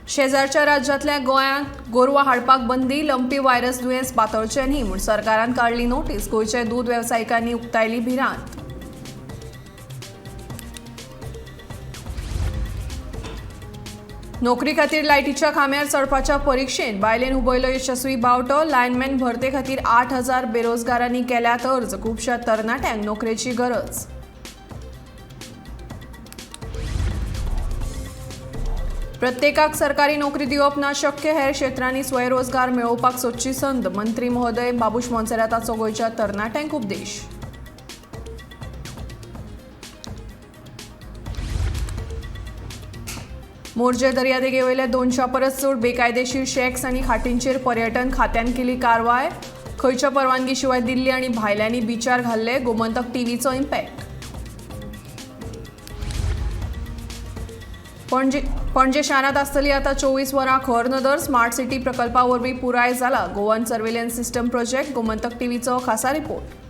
शेजारच्या राज्यांतल्या गोंयांत गोरवां हाडपाक बंदी. लंपी व्हायरस दुयेंस पातळचें न्ही म्हूण सरकारान काडली नोटीस. गोंयच्या दूद वेवसायिकांनी उक्तायली भिरांत. नोकरी खातीर लायटीच्या खांब्यार चडपाच्या परिक्षेत बायलेन उबयलो यशस्वी बावटो. लायनमॅन भरते खातीर 8,000 बेरोजगारांनी केल्यात अर्ज. खुबश्या तरणाट्यांक नोकरेची गरज. प्रत्येकाक सरकारी नोकरी दिवप ना शक्य. हेर क्षेत्रांनी स्वयंरोजगार मेळोवपाक सोदची संद. मंत्री महोदय बाबूश मोन्सेराताचो गोंयच्या तरणाट्यांक उपदेश. मोरजे दर्यादेगे वयल्या 200 परस चड बेकायदेशीर शॅक्स आनी खाटींचेर पर्यटन खात्यान केली कारवाय. खंयच्या परवानगी शिवाय दिल्ली आनी भायल्यांनी बिचार घाल्ले. गोमंतक टीव्हीचो इम्पॅक्ट. पणजे पणजे शारांत आसतली आतां 24 वरां खर नदर. स्मार्ट सिटी प्रकल्पा वरवीं पुराय जाला Goan surveillance system project. Gomantak टीव्हीचो खासा रिपोर्ट.